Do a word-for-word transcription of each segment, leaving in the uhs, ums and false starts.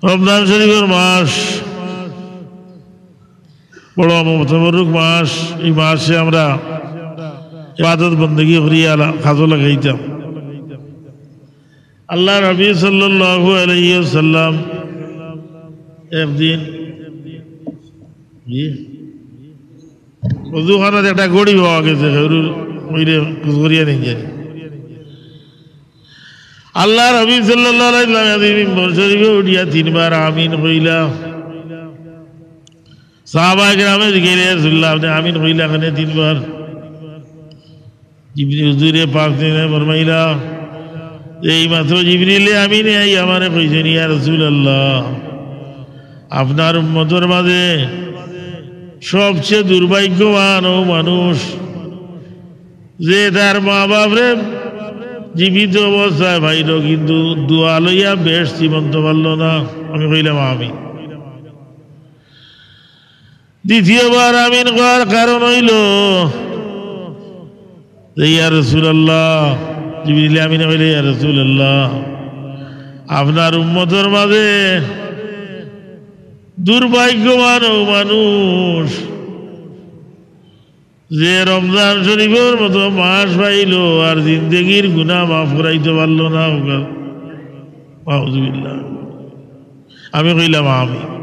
রমজান শরীফর মাস বড় মুতাবাররুক মাস। এই মাসে আমরা ইবাদত বন্দেগী করিয়া লা-, কাজো লাগাইতাম। আল্লাহর নবী সাল্লাল্লাহু আলাইহি ওয়াসাল্লাম একদিন, জি, অজুখানাত একটা ঘড়ি পাওয়া গেছে, কেউর কইলে খুঁজ করিয়া নিন জানি। আল্লাহর হাবিব সাল্লাল্লাহু আলাইহি ওয়াসাল্লাম একদিন মিম্বর শরীফে উঠিয়া তিনবার আমিন কইলা। সাহাবায়ে কেরামে জিজ্ঞাসা করলা, "আপনে আমিন কইলা কেনে তিনবার?" জিবরিল হুজুরে পাক তিনি ফরমাইলা, "এই মাত্র জিবরিলে আমিনে আইয়া আমারে কইছইন, ইয়া রাসূলুল্লাহ, আপনার উম্মতর মাঝে সবচেয়ে দুর্ভাগ্যবান অউ মানুষ, যে তার মা বাপরে জীবিত অবস্থায় পাইল, কিন্তু দোয়া লইয়া বেহেশত পাইতো পারল না।" আমি কইলাম, "আমিন।" দ্বিতীয়বার আমিন কওয়ার কারণ অইল যে, ইয়া রাসূলুল্লাহ, জিবরিলে আমিনে কইলা, ইয়া রাসূলুল্লাহ, আপনার উম্মতর মাঝে দুর্ভাগ্যবান অউ মানুষ, যে রমজান শরীফর মতো মাস পাইল আর জিন্দেগির গুনাহ মাফ করাইতো পারল না। নাউজুবিল্লাহ। আমি কইলাম, "আমিন।"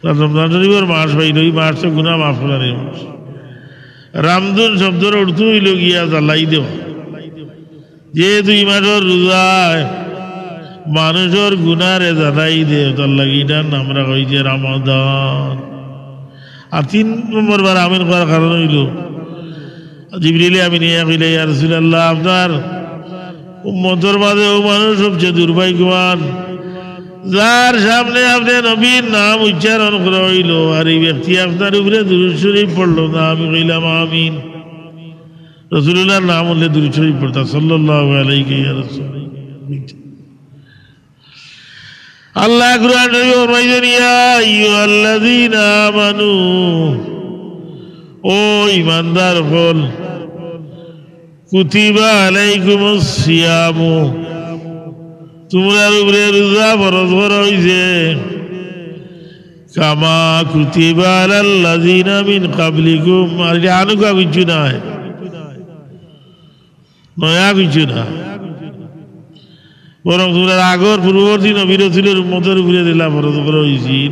রমজান শরীফর মাস পাইল, ই মাস তো গুনাহ মাফ করার মাস। রামধুন শব্দর অর্থ অইল গিয়া জ্বালাই দেওয়া। যে দুই মাসর রোজায় মানুষর গুনারে জ্বালাই দেয়, তার লাগি ইটার নাম রাখা অইছে রমাদান। আর তিন নম্বর বার আমিন কওয়ার কারণ অইল, জিবরিলে আমিনে আইয়া কইলা, ইয়া রাসূলুল্লাহ, আপনার উম্মতর মাঝে অউ মানুষ সবচেয়ে দুর্ভাগ্যবান, যার সামনে আপনে নবীর নাম উচ্চারণ করা অইল, আর এই ব্যক্তি আপনার উপরে দুরূদ শরীফ পড়ল না। আমি কইলাম, আমিন। রাসূলুল্লাহর নাম উঠলে দুরূদ শরীফ পড়তা, সাল্লাল্লাহু আলাইকা ইয়া রাসূল। আল্লাহ কুরআন শরীফে ফরমাইছইন, ইয়া আইয়ুহাল্লাযীনা আমানু, ও ঈমানদার অকল, কুতিবা আলাইকুমুস সিয়ামু, তুমরার উপরে রোজা ফরজ করা অইছে, কামা কুতিবা আলাল্লাযীনা মিন ক্বাবলিকুম, আর ইটা আনুকা কিচ্ছু নায়, নয়া কিচ্ছু না, বরং তুমরার আগর পূর্ববর্তী নবী রসুলর উম্মতর উপরে যেলা ফরজ করা অইছিল,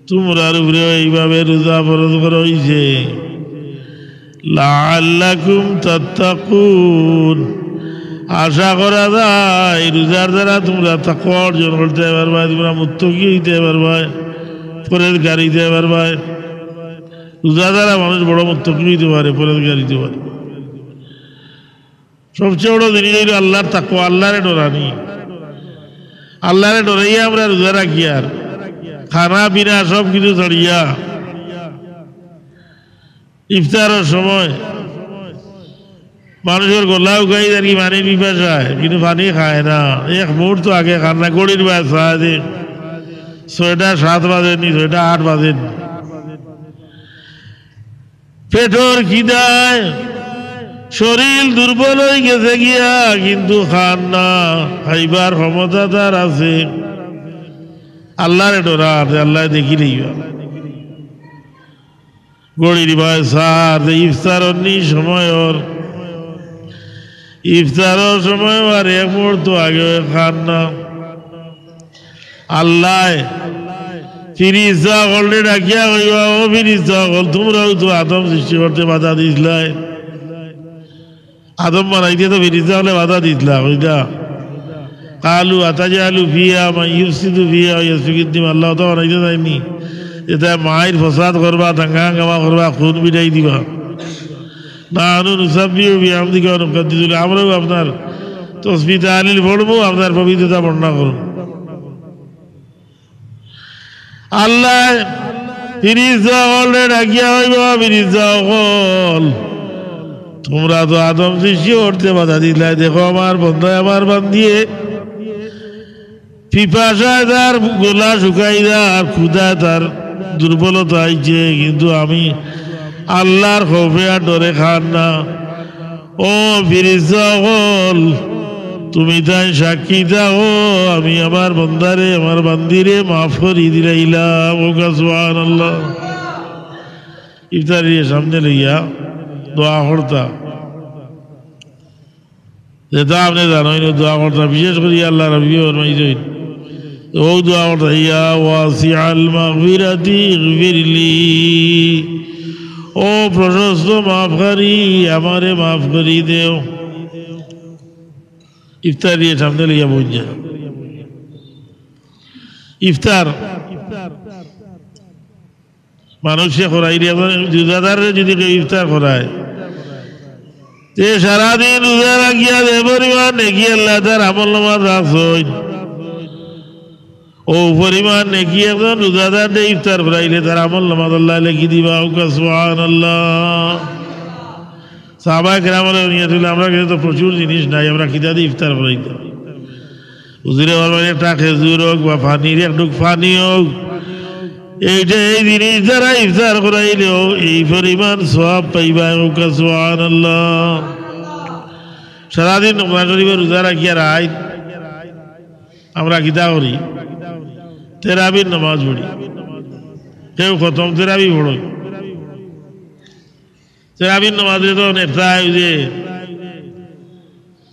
তুমরার উপরেও এইভাবে রোজা ফরজ করা অইছে। লাআল্লাকুম তাত্তাকুন, আশা করা যায় রোজার দ্বারা তুমরা তাকওয়া অর্জন করতে পারবায়, তুমরা মুত্তাকি অইতে পারবায়, পরহেজগার অইতে পারবায়। রোজা দ্বারা মানুষ বড় মুত্তাকি অইতে পারে, পরহেজগার অইতে পারে। সবচেয়ে বড় জিনিস অইল আল্লাহর তাকওয়া, আল্লাহরে ডরানি। আল্লাহরে ডরাইয়া আমরা রোজা রাখি, আর খানা পিনা সব কিছু ছাড়িয়া ইফতারর সময় মানুষর গলা হুকাই যার কি পানির পিপাসায়, কিন্তু পানি খায় না, এক মুহূর্ত আগে খার না, ঘড়ির বায় চায় যে ছয়টা সাত বাজেনি, ছয়টা আট বাজেনি। পেটর খিদায় শরীর দুর্বল অই গেছে গিয়া, কিন্তু খার না, খাইবার ক্ষমতা তার আছে। আল্লাহরে ডরার, আল্লায় দেখিলাইবা। ঘড়ির বায় চার, যে ইফতারর নি সময় অর, ইফতারর সময় আর এক মুহূর্ত আগে খার না। আল্লায় ফিরিস্তা অকলরে ডাকিয়া কইবা, "ও ফিরিস্তা অকল, তুমরাউ তো আদম সৃষ্টি করতে বাধা দিছলায়।" আদম বানাইতে তো ফিরিস্তা অকলে বাধা দিছলা, কইতা, "ক্বালু আতাজআলু ফিহা মান ইউফসিদু ফিহা ওয়া ইয়াসফিকুদ দিমা।" আল্লায় তো বানাইতা চাইন নি যে তাই মাইর ফসাদ করবা, দাঙ্গা হাঙ্গামা করবা, খুন বিটাই দিবা। নাহনু নুসাব্বিহু বিহামদিকা ওয়া নুকাদ্দিসু লাক। আমরাউ আপনার তসবিহ তাহলিল পড়মু, আপনার পবিত্রতা বর্ণনা করমু। আল্লায় ফিরিস্তা অকলরে ডাকিয়া কইবা, "ফিরিস্তা অকল, তুমরা তো আদম সৃষ্টি করতে বাধা দিলায়, দেখো আমার বন্দায়, আমার বান্দিয়ে পিপাসায় তার গলা শুকাই যার, ক্ষুধায় তার দুর্বলতা আইছে, কিন্তু আমি আল্লাহর খৌফে আর ডরে খার না। ও ফিরিস্তা অকল, তুমি তাইন সাক্ষী থাকো, আমি আমার বন্দারে, আমার বান্দিরে মাফ করি দিলাইলাম। কউক্কা সুবহানাল্লাহ। ইফতারিরে সামনে লইয়া দোয়া করতা। যেটা আপনে জানইন, অউ দোয়া করতা, বিশেষ করি আল্লার নবীয়ে ফরমাইছইন, অউ দোয়া করতা, ইয়া ওয়াসিআল মাগফিরাতি ইগফিরলি, ও প্রশস্ত মাফকারী, আমারে মাফ করি দেও। ইফতারিরে সামনে লইয়া বইন যা। ইফতার মানুষে করাইলে, একজন রোজাদাররে যদি কেউ ইফতার করায়, তে সারাদিন রোজা রাখিয়া যে পরিমাণ নেকি আল্লায় তার আমল নামাত রাখছইন, অউ পরিমাণ নেকি একজন রোজাদাররে ইফতার করাইলে তার আমল নামাত আল্লায় লেখি দিবা। কউক্কা সুবহানাল্লাহ। সাহাবায়ে কেরামর নিয়ত অইলো, আমরার গেছে তো প্রচুর জিনিস নাই, আমরা কিতা দি ইফতার করাইতাম? হুজুরে ফরমাইন, একটা খেজুর অউক বা পানির এক ঢুক পানি অউক, এইটা, এই জিনিস দ্বারা ইফতার করাইলেও এই পরিমাণ সওয়াব পাইবা। কউক্কা সুবহানাল্লাহ। সারাদিন রমজান শরীফর রোজা রাখিয়া রাইত আমরা কিতা করি? তেরাবির নামাজ পড়ি। কেউ খতম তেরাবি পড়ইন। তেরাবির নামাজে তো নেতা অই যে,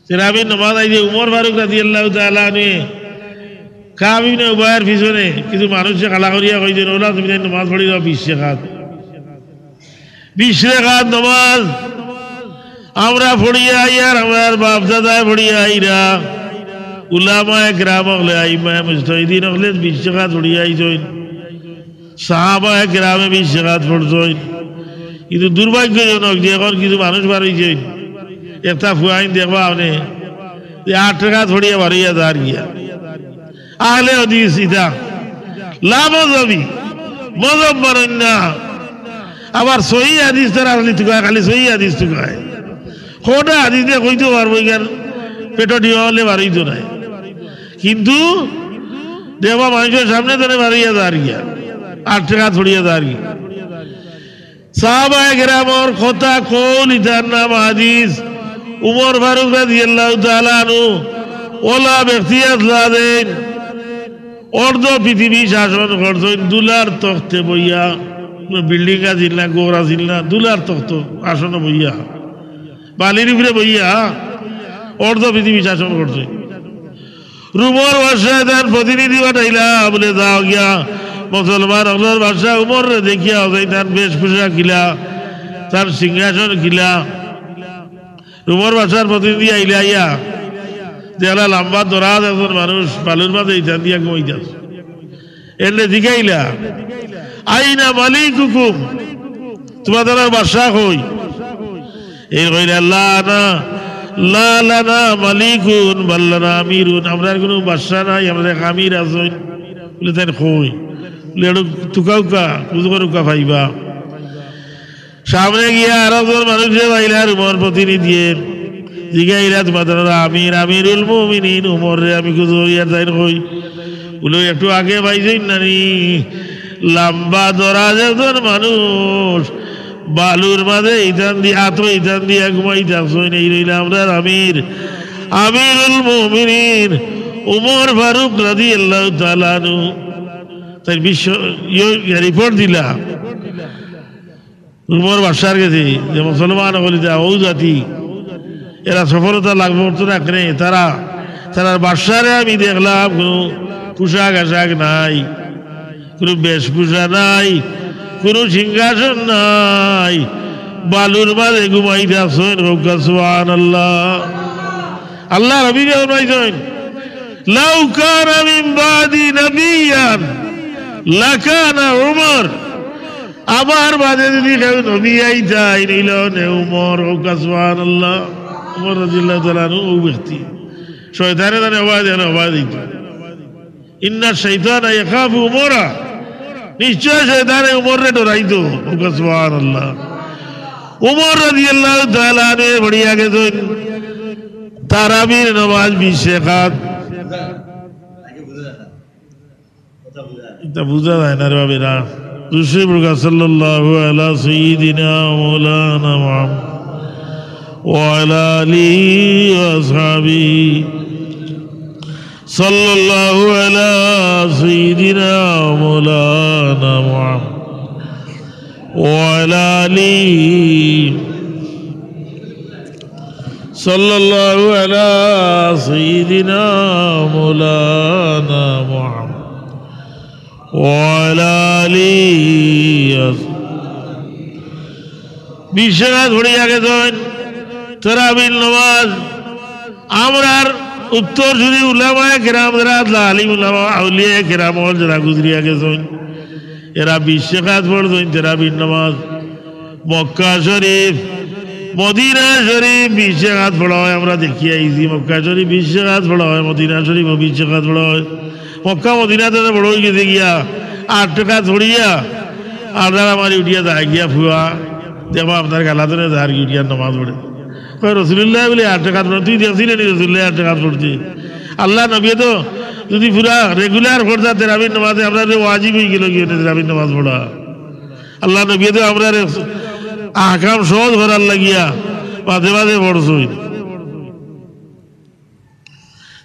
তেরাবির নামাজ অই যে উমর ফারুক রাদিয়াল্লাহু তাআলা আনহু, কাব ইবনে উবাইর পিছনে কিছু মানুষে খাড়া করিয়া কইছইন, "ওলা তুমি তাইন নামাজ পড়ি যাও বিশ রেকাত।" বিশ রেকাত নামাজ আমরা পড়িয়া আইয়ার, আমরার বাপ দাদায় পড়িয়া আইরা, উলামায়ে কেরাম অকলে, আইম্মায়ে মুজতাহিদিন অকলে বিশ রেকাত পড়িয়া আইছইন। সাহাবায়ে কেরামে বিশ রেকাত পড়ছইন। কিন্তু দুর্ভাগ্যজনক যে অখন কিছু মানুষ বার অইছইন, একটা পুয়াইন দেখবা আপনে যে আট রেকাত পড়িয়া বার অইয়া যার গিয়া। আহলে হাদিস ইতা লা মজহবি, মজহব মানইন না। আবার সহি হাদিস তারা খালি তুকায়, খালি সহি হাদিস তুকায়। কয়টা হাদিস দিয়া কইতো পারবো, ইখান পেটো ডিমা অইলে বার অইতো নায়। কিন্তু দেখবা মানুষর সামনে ধরে বার অইয়া যার গিয়া, আট রেকাত পড়িয়া যার গিয়া। সাহাবায়ে কেরামর কথা কওল, ইতার নাম হাদিস। উমর ফারুক রাদিয়াল্লাহু তাআলা আনহু ওলা ব্যক্তি আছলা যেইন অর্ধ পৃথিবী শাসন করছইন ধুলার তখতে বইয়া। কোনো বিল্ডিং আছিল না, ঘর আছিল না, ধুলার তখত আসনো বইয়া, বালির উপরে বইয়া অর্ধ পৃথিবী শাসন করছইন। রোমর বাদশায় তান প্রতিনিধি পাঠাইলা, বুলে, "যাও গিয়া মুসলমান অকলর বাদশা উমররে দেখিয়া আও, তান বেশভূষা কিলা, তান সিংহাসন কিলা।" রোমর বাদশার প্রতিনিধি আইলা, আইয়া দেখলা লাম্বা দরাজ একজন মানুষ বালুর মাঝে ইতান দিয়া ঘুমাইতাছে। এনরে জিগাইলা, "আইনা মালিকুকুম, তুমার তানর বাদশা কই?" এন কইলা, "লা না, লা লানা মালিকুন, বাল লানা আমিরুন, আমরার কুনু বাদশা নাই, আমরার এক আমির আছইন।" বুলে, "তাইন কই?" বুলে, "এটু তুকাউক্কা, খুজ করউক্কা পাইবা।" সামনে গিয়া আরো একজন মানুষরে পাইলা, রোমর প্রতিনিধিয়ে জিগাইলা, "তুমার তানর আমির, আমিরুল মুমিনিন উমররে আমি খুজ করিয়ার, তাইন কই?" বুলে, "একটু আগে পাইছইন না নি? লাম্বা দরাজ একজন মানুষ বালুর মাঝে ইতান দি, আতো ইতান দিয়া ঘুমাইতাছইন, এইন অইলা আমরার আমির, আমিরুল মুমিনিন উমর ফারুক রাদিয়াল্লাহু তাআলা আনহু।" তাইন বিশ্ব, ইয়ে, রিপোর্ট দিলা রোমর বাদশার গেছে যে মুসলমান অকল ইতা অউ জাতি, এরা সফলতা লাভ করতো না কেনে? তারা, তারার বাদশারে আমি দেখলাম কুনু পোশাক আশাক নাই, কুনু বেশভূষা নাই, কুনু সিংহাসন নাই, বালুর মাঝে ঘুমাইতাছইন। কউক্কা সুবহানাল্লাহ। আল্লার হাবিবে ফরমাইছইন, "লাউ কানা মিন বাদি নাবিয়ান লাকানা উমর।" আমার বাদে যদি কেউ নবী আইতা, তাইন অইলা অনে উমর। কউক্কা সুবহানাল্লাহ। উমর রাদিয়াল্লাহু তাআলা আনহু অউ ব্যক্তি। শয়তানে তানে হবায় দেয় না, হবায় দিত। ইন্না শাইতানা ইয়াখাফু উমরা। নিশ্চয় শয়তানে উমররে ডরাইতো। কউক্কা সুবহানাল্লাহ। উমর রাদিয়াল্লাহু তাআলা আনহু পড়িয়া গেছইন তারাবির নামাজ বিশ রেকাত। ইতা বুঝা যায় না রে বাবেরা। দুরুদ শরিফ পড়উক্কা, সাল্লাল্লাহু আলা সাইয়্যিদিনা ওয়া মাওলানা মুহাম্মদ ওয়া আলা আলিহি ওয়া আসহাবিহি صلى الله على سيدنا مولانا محمد وعلى آله. صلى الله على سيدنا مولانا محمد وعلى آله. বিশ রাকাত পড়িয়া গেছইন তেরাবির নামাজ। আমরার উত্তরসূরি উলামায়ে কেরাম যারা আছলা, আলিম উলামা, আউলিয়ায়ে কেরাম অকল যারা গুজরিয়া গেছইন, এরা বিশ রাকাত পড়ছইন তেরাবির নামাজ। মক্কা শরীফ, মদিনা শরীফ বিশ রাকাত পড়া অয়, আমরা দেখিয়া আইছি। মক্কা শরীফ বিশ রাকাত পড়া অয়, মদিনা শরীফও বিশ রাকাত পড়া অয়। মক্কা মদিনাত তো বড় অই গেছে গিয়া, আট রাকাত পড়িয়া আর যারা মারি উঠিয়া যায় গিয়া ফুয়া, দেখবা আপনার গালাতনে যার গিয়া উঠিয়া নামাজ পড়ে। কয়, "রসুলুল্লায় বুলে আট রাকাত পড়ে, তুই দেখছিলে নি রসুলুল্লায় আট রাকাত পড়তে?" আল্লার নবীয়ে তো যুদি পুরা regular পড়তা তেরাবির নামাজে, আমরার ওয়াজিব অই গেলো গিয়া তেরাবির নামাজ পড়া। আল্লার নবীয়ে তো আমরার আহকাম সহজ করার লাগিয়া মাঝে মাঝে পড়ছইন।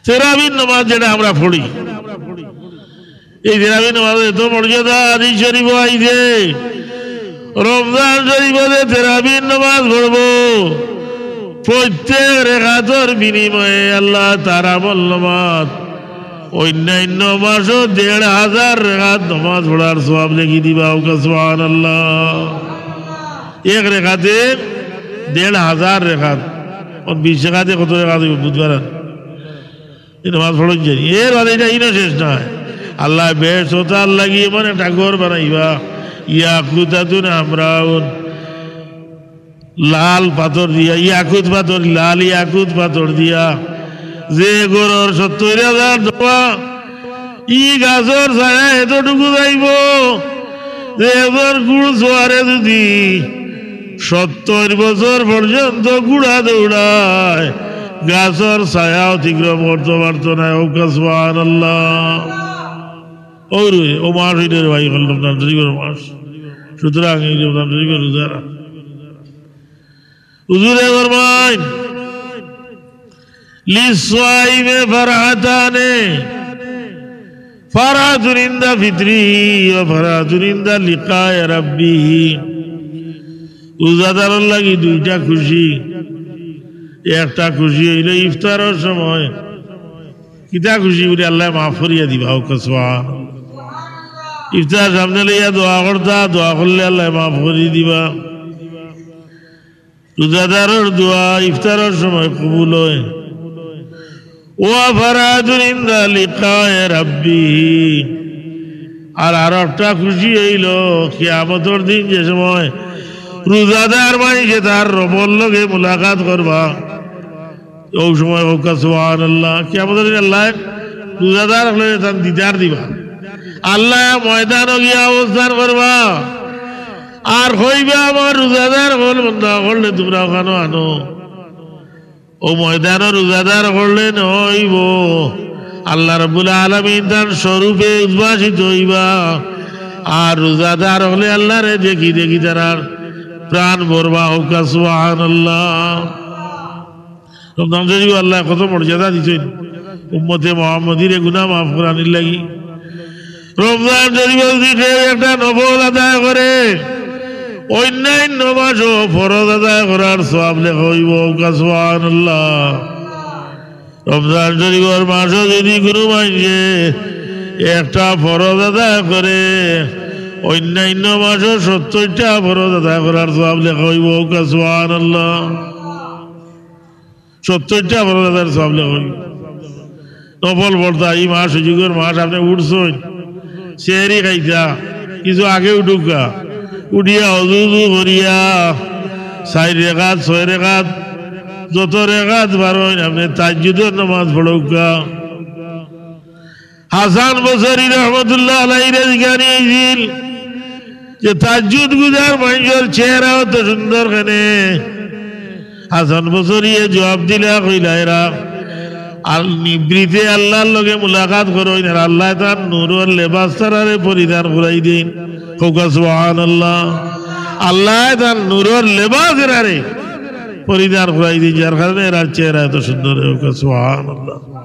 তেরাবির নামাজ যেটা আমরা পড়ি, এই তেরাবির নামাজর এত মর্যাদা হাদিস শরীফো আইছে। রমজান শরীফো যে তেরাবির নামাজ পড়বো, প্রত্যেক রেকাতর বিনিময়ে আল্লায় তার আমল নামাত অইন্যাইন্য মাসো দেড় হাজার রেকাত নামাজ পড়ার সওয়াব লেখি দিবা। কউক্কা সুবহানাল্লাহ। এক রেকাতে দেড় হাজার রেকাত। অখন বিশ রেকাতে কত রেকাত অইবো? বুঝবা না? এই নামাজ পড়ইন জানি। এর বাদে ইটা ইনো শেষ নায়। আল্লায় বেহেশতো তার লাগি এমন একটা ঘর বানাইবা, ইয়াকুতাতুন হামরাউন, লাল পাথর দিয়া, ইয়াকুত পাথর, লাল ইয়াকুত পাথর দিয়া, যে ঘরর সত্তইর হাজার দোয়া, ই গাছর ছায়া এতটুকু যাইবো যে একজন ঘুড়সওয়ারে যুদি সত্তইর বছর পর্যন্ত ঘুড়া দৌড়ায়, গাছর ছায়া অতিক্রম করতো পারতো নায়। কউক্কা সুবহানাল্লাহ। অউ রে, অউ মাস অইলো রে ভাই, অখন রমজান শরীফর মাস। সুতরাং এই রমজান শরীফর রোজা রাখ। হুজুরে ফরমাইন, লিসসাইমে ফারহাতানে, ফারহাতুন ইনদা ফিতরিহি ওয়া ফারহাতুন ইনদা লিকায়ে রাব্বিহি। রোজাদারর লাগি দুইটা খুশি। একটা খুশি অইলো ইফতারর সময়। কিতা খুশি? বুলে আল্লায় মাফ করিয়া দিবা। কউক্কা সুবহানাল্লাহ। ইফতার সামনে লইয়া দোয়া করতা, দোয়া করলে আল্লায় মাফ করি দিবা। রোজাদারর দোয়া ইফতারর সময় কবুল অয়। ওয়া ফারহাতুন ইনদা লিকায়ে রাব্বিহি। আর আরোকটা খুশি অইলো, কিয়ামতর দিন যে সময় রোজাদার মানষে তার রবর লগে মুলাকাত করবা, অউ সময় কউক্কা সুবহানাল্লাহ। কিয়ামতর দিন আল্লায় রোজাদার অকলরে তান দিদার দিবা। আল্লায় ময়দানো গিয়া অবস্থান করবা। আর কইবা, "আমার রোজাদার অকল, বান্দা অকলরে তুমরা অখানো আনো।" অউ ময়দানো রোজাদার অকলরে নেওয়া অইবো। আল্লাহ রাব্বুল আলামিন তান স্বরূপে উদ্ভাসিত অইবা। আর রোজাদার অকলে আল্লারে দেখি দেখি তারার প্রাণ ভরবা। কউক্কা সুবহানাল্লাহ। রমজান শরীফো আল্লায় কত মর্যাদা দিছইন উম্মতে মুহাম্মদীরে গুনাহ মাফ করানির লাগি। রমজান শরীফো যুদি কেউ একটা নফল আদায় করে, অইন্যাইন্য মাসো ফরজ আদায় করার সওয়াব লেখা অইবো। কউক্কা সুবহানাল্লাহ। রমজান শরীফর মাসো যুদি কুনু মানষে একটা ফরজ আদায় করে, অইন্যাইন্য মাসো সত্তইরটা ফরজ আদায় করার সওয়াব লেখা অইবো। কউক্কা সুবহানাল্লাহ। সত্তইরটা ফরজ আদায়র সওয়াব লেখা অইবো। নফল পড়তা, ই মাস সুযোগর মাস, আপনে উঠছইন, সেহরি খাইতা, কিছু আগে উঠউক্কা, উঠিয়া অজু উজু করিয়া চাইর রেকাত, ছয় রেকাত, যত রেকাত পারইন আপনে তাহাজ্জুদর নামাজ পড়উক্কা। হাসান বসরি রহমতুল্লাহ আলাইহিরে জিকানি অইছিল যে তাহাজ্জুদ গুজার মানষর চেহারা অত সুন্দর কেনে? হাসান বসরিয়ে জুয়াব দিলা, কইলা, এরা আল-, নিভৃতে আল্লার লগে মুলাকাত করইন, আর আল্লায় তান নূরর লেবাস তারারে পরিধান করাই দেইন। কউক্কা সুবহানাল্লাহ। আল্লায় তান নূরর লেবাস এরারে পরিধান করাই দেইন, যার কারণে এরার চেহারা অত সুন্দর অয়। কউক্কা সুবহানাল্লাহ।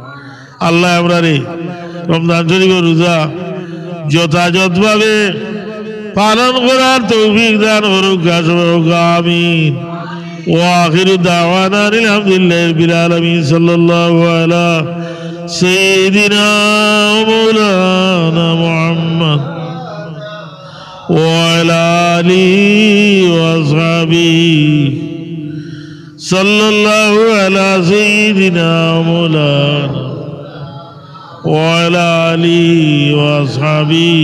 আল্লায় আমরারে রমজান শরীফর রোজা যথাযথভাবে পালন করার তৌফিক দান করুক, সবাই কউক্কা আমিন। وآخر دعوانا أن الحمد لله رب العالمين. صلى الله على سيدنا ومولانا محمد وعلى آله وأصحابه. صلى الله على سيدنا ومولانا وعلى آله وأصحابه.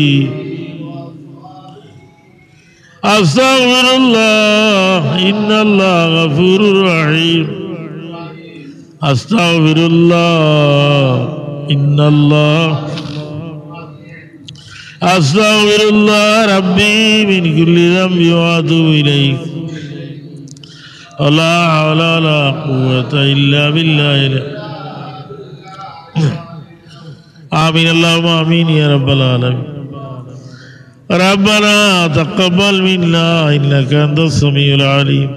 أستغفر الله، إن الله غفور رحيم. أستغفر الله، إن الله، أستغفر الله ربي من كل ذنب وأتوب إليه. ولا حول ولا قوة إلا بالله. آمين، اللهم آمين يا رب العالمين. ربنا تقبل منا إنك أنت السميع العليم،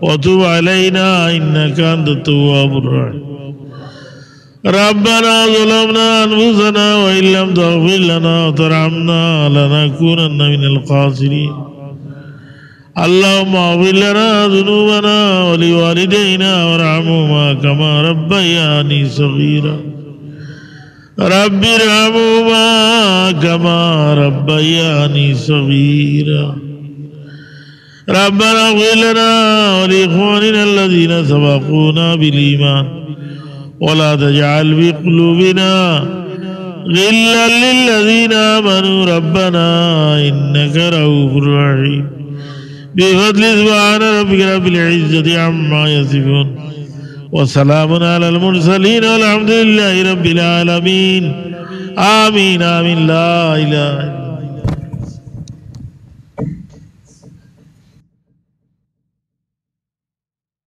وتب علينا إنك أنت التواب الرحيم. ربنا ظلمنا أنفسنا وإن لم تغفر لنا وترحمنا لنكونن من الخاسرين. اللهم اغفر لنا ذنوبنا ولوالدينا وارحمهما كما ربياني صغيرا. رب ارحمهما كما ربياني صغيرا. ربنا اغفر لنا ولإخواننا الذين سبقونا بالإيمان ولا تجعل في قلوبنا غلا للذين آمنوا ربنا إنك رؤوف رحيم. بفضل سبحان ربك رب العزة عما يصفون. وسلام على المرسلين والحمد لله رب العالمين. آمين، آمين. لا إله إلا